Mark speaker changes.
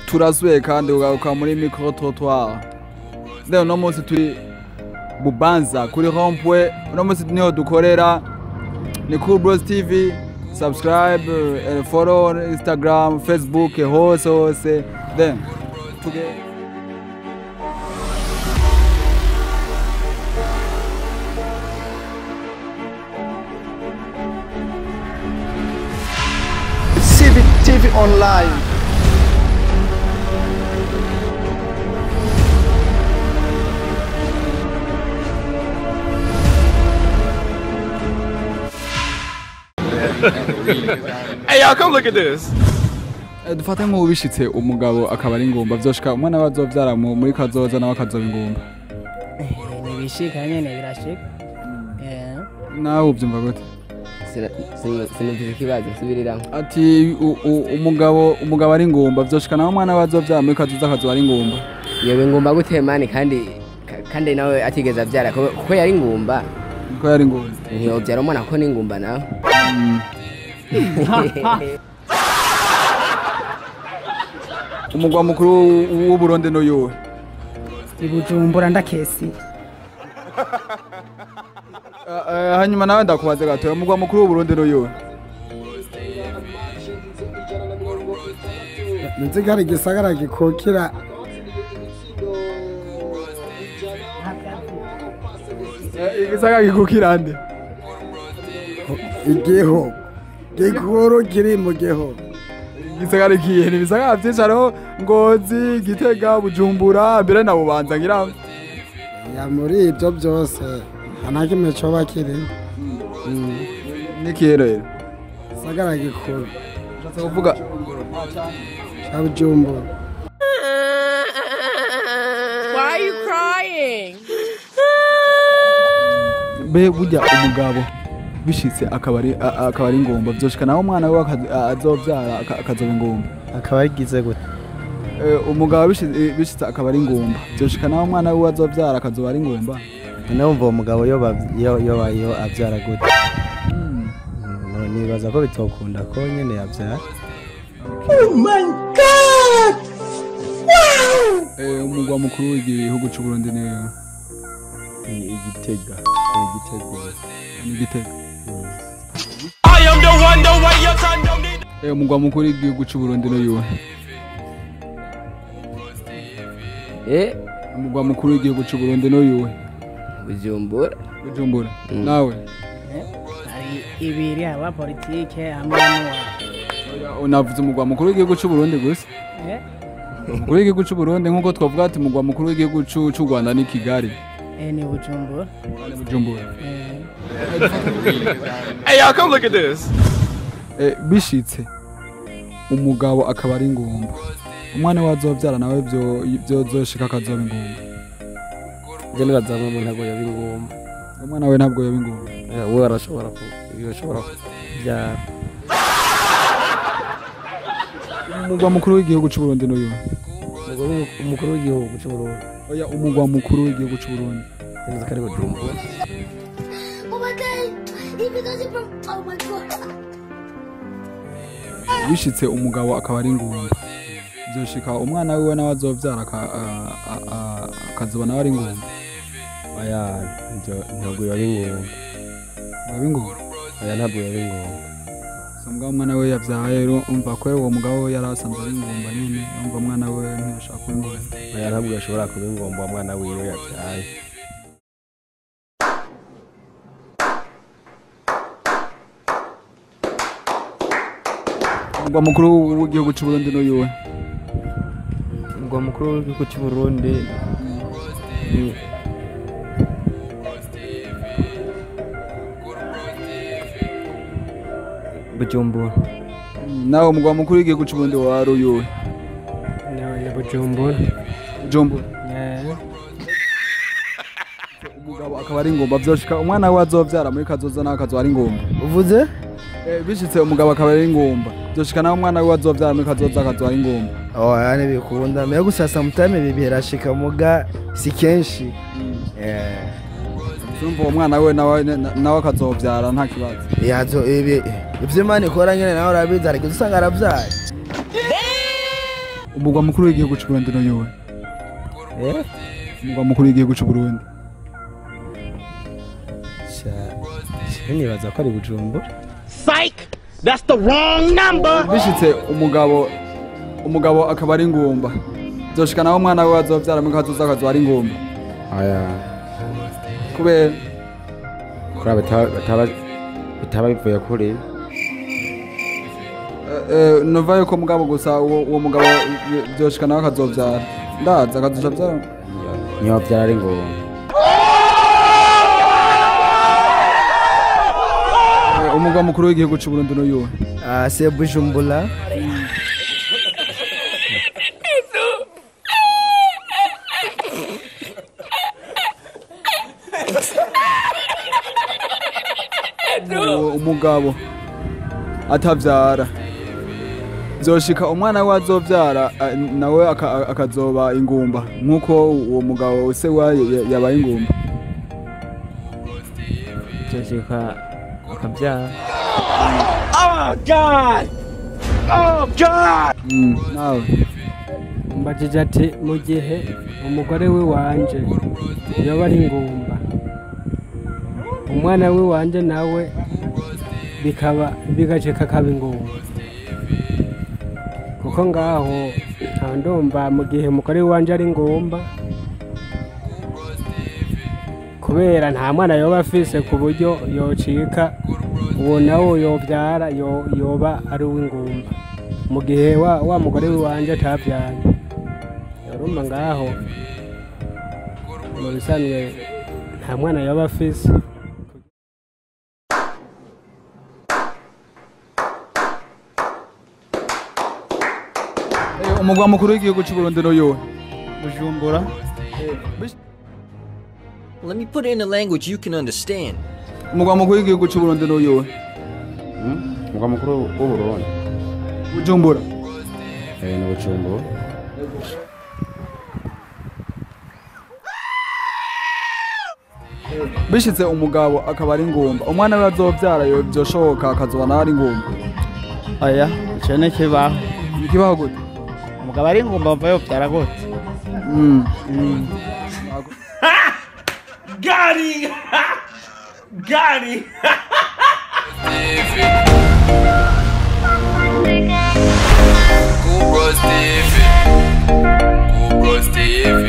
Speaker 1: Turasuye kandi ugaruka muri micro trottoir. Rero uno munsi turi Bubanza kuri rond-point, uno munsi niho dukorera ni Cool Bros TV. Subscribe, follow on Instagram, Facebook, hose hose. Then together.
Speaker 2: Civic TV Online.
Speaker 3: Hey y'all, come look at this.
Speaker 1: Dufate nk'ubishitse umugabo akaba ari ingumba, vyoshika umwana we azovyara muri kazoza nawe akazoba ingumba.
Speaker 4: Nibishika nyene birashika.
Speaker 1: Nawe uvyumva gute?
Speaker 5: Sinumvise ikibazo, subiriramo.
Speaker 1: Ati umugabo ari ingumba, vyoshika nawe umwana we azovyara muri kazoza akazoba ari ingumba.
Speaker 5: Yewe ingumba gute mani kandi nawe atigeze avyara kuko yari ingumba.
Speaker 1: Kuko yari ingumba.
Speaker 5: Ntiyovyara umwana kuko ni ingumba nawe.
Speaker 1: Umugwa mukuru w'Uburundi n'uyuhe?
Speaker 4: Ibujumbura ndakesi.
Speaker 1: Hanyuma nawe ndakubaze gato, umugwa mukuru w'Uburundi n'uyuhe?
Speaker 6: Nzi igisagara gikukira
Speaker 1: igisagara gikukira nde?
Speaker 6: Igihugu gikuru kiri mu gihugu.
Speaker 1: Igisagara kihe? Ni ibisagara vyinshi, hariho Ngozi, Gitega, Bujumbura, mbere na Bubanza ngira.
Speaker 6: Ya muri ibyo byose nta kimwe coba kirimo.
Speaker 1: Ni kihe rero?
Speaker 6: Igisagara gikuru.
Speaker 1: Ushatse kuvuga
Speaker 6: ca Bujumbura.
Speaker 7: Why are you crying?
Speaker 1: Be burya umugabo bishitse akaba ari ingumba, vyoshika nawe umwana we azovyara akazoba ingumba.
Speaker 8: Akaba arigize gute?
Speaker 1: Umugabo bishitse akaba ari ingumba, vyoshika nawe umwana we azovyara akazoba ari ingumba.
Speaker 8: Numva uwo mugabo yoba avyara gute? Nibaza ko bitokunda ko nyene yavyara.
Speaker 7: Oh my God!
Speaker 1: Wow! Umugwa mukuru w'igihugu c'u Burundi ni
Speaker 8: Igitega.
Speaker 1: Igitega.
Speaker 3: I am the one, the way your son don't need.
Speaker 1: Umugwa mukuru w'igihugu c'u Burundi n'uyuhe? Umugwa mukuru w'igihugu c'u Burundi n'uyuhe?
Speaker 5: Bujumbura.
Speaker 1: Bujumbura. Nawe?
Speaker 4: Hari ibiri aba politike hamwe n'uwa.
Speaker 1: Unavuze umugwa mukuru w'igihugu c'u Burundi gusa? Umukuru w'igihugu c'u Burundi nkuko twavuga ati umugwa mukuru w'igihugu c'u Rwanda ni Kigali.
Speaker 4: Ni Bujumbura.
Speaker 1: Ni Bujumbura.
Speaker 3: Hey y'all, come look at this.
Speaker 1: Bishitse umugabo akaba ari ingumba, umwana we azovyara nawe vyozoshika akazoba ingumba.
Speaker 8: Je nibaza ngo umuntu ntabwo yoba ingumba.
Speaker 1: Umwana we ntabwo yoba ingumba.
Speaker 8: We arashobora kuvyara.
Speaker 1: Umugwa mukuru w'igihugu c'u Burundi n'uyuhe?
Speaker 8: Umukuru w'igihugu c'u Burundi.
Speaker 1: Oya, umugwa mukuru w'igihugu c'u Burundi.
Speaker 8: Nzi ko ari Bujumbura.
Speaker 9: Oh my God! Oh my God!
Speaker 1: Bishitse umugabo akaba ari ingumba, vyoshika umwana wiwe nawe azovyara akazoba nawe ari ingumba.
Speaker 8: Oya, ntabwo yoba ingumba.
Speaker 1: Yoba ingumba?
Speaker 8: Oya, ntabwo yoba ingumba.
Speaker 1: Mugabo umwana we yavyaye, umva ko uwo mugabo yari asanzwe ari ingumba nyene, umva umwana we ntiyashaka kuba ingumba.
Speaker 8: Oya, ntabwo yashobora kuba ingumba umwana wiwe yavyaye.
Speaker 1: Umugwa mukuru w'igihugu c'u Burundi n'uyuhe?
Speaker 8: Umugwa mukuru w'igihugu c'u Burundi ni Bujumbura.
Speaker 1: Nawe umugwa mukuru w'igihugu c'u Burundi wari uyuhe?
Speaker 8: Ni Bujumbura.
Speaker 1: Bujumbura. Umugabo akaba ari ingumba, vyoshika umwana we azovyara muri kazoza nawe akazoba ari ingumba.
Speaker 2: Uvuze?
Speaker 1: Bishitse umugabo akaba ari ingumba, vyoshika nawe umwana we azovyara muri kazoza akazoba ari ingumba.
Speaker 2: Oya, ntibikunda. Mbega gusa sometime ibi birashika muga si kenshi.
Speaker 1: Urumva uwo mwana we nawe akazovyara nta kibazo.
Speaker 2: Yazo ibi ivyo Imana ikora nyene nawe urabizi, ariko usanga aravyaye.
Speaker 1: Umugwa mukuru w'igihugu c'u Burundi n'uyuhe?
Speaker 8: Eh?
Speaker 1: Umugwa mukuru w'igihugu c'u Burundi.
Speaker 8: Sha nibaza ko ari Bujumbura.
Speaker 3: Psych! That's the wrong number!
Speaker 1: Bishitse umugabo akaba ari ingumba, zoshika naho umwana we azovyara mu kazoza akazoba ari ingumba?
Speaker 10: Aya.
Speaker 1: Kubera?
Speaker 10: Kuri bitaba bivuye kuri
Speaker 1: Nova yuko mugabo gusa uwo mugabo vyoshika nawe akazovyara, ndaza akazoca avyara.
Speaker 10: Niyo vyara ari ingumba.
Speaker 1: Umugwa mukuru w'igihugu c'u Burundi n'uyuhe?
Speaker 2: Ah, c'est Bujumbura.
Speaker 1: Umugabo atavyara, zoshika umwana we azovyara nawe akazoba ingumba nkuko uwo mugabo se wa yabaye ingumba?
Speaker 11: Zoshika akavyara.
Speaker 3: Oh God! Oh God!
Speaker 1: Nawe
Speaker 4: mbajije ati mu gihe umugore we wanje yoba ari ingumba, umwana we wanje nawe bikaba bigacika akaba ingumba, kuko ngaho ndumva mu gihe umugore wanje ari ingumba kubera nta mwana yoba afise ku buryo yocika, uwo nawe yobyara yoba ari uw'ingumba mu gihe wa mugore wanje atabyaye. Urumva ngaho mu bisanzwe nta mwana yoba afise.
Speaker 1: Umugwa mukuru w'igihugu c'u Burundi n'uyuhe?
Speaker 8: Bujumbura.
Speaker 12: Let me put it in a language you can understand.
Speaker 1: Umugwa mukuru w'igihugu c'u Burundi n'uyuhe?
Speaker 10: Umugwa mukuru w'u Burundi.
Speaker 1: Bujumbura.
Speaker 10: Ni Bujumbura.
Speaker 1: Bishitse umugabo akaba ari ingumba, umwana we azovyara vyoshoboka akazoba nawe ari ingumba?
Speaker 8: Oya, ico ntikibaho.
Speaker 1: Ntikibaho gute?
Speaker 8: Umugabo ari ingumba bava yovyara gute?
Speaker 3: Got him! Got him!
Speaker 13: Cool Bros TV. Cool Bros TV.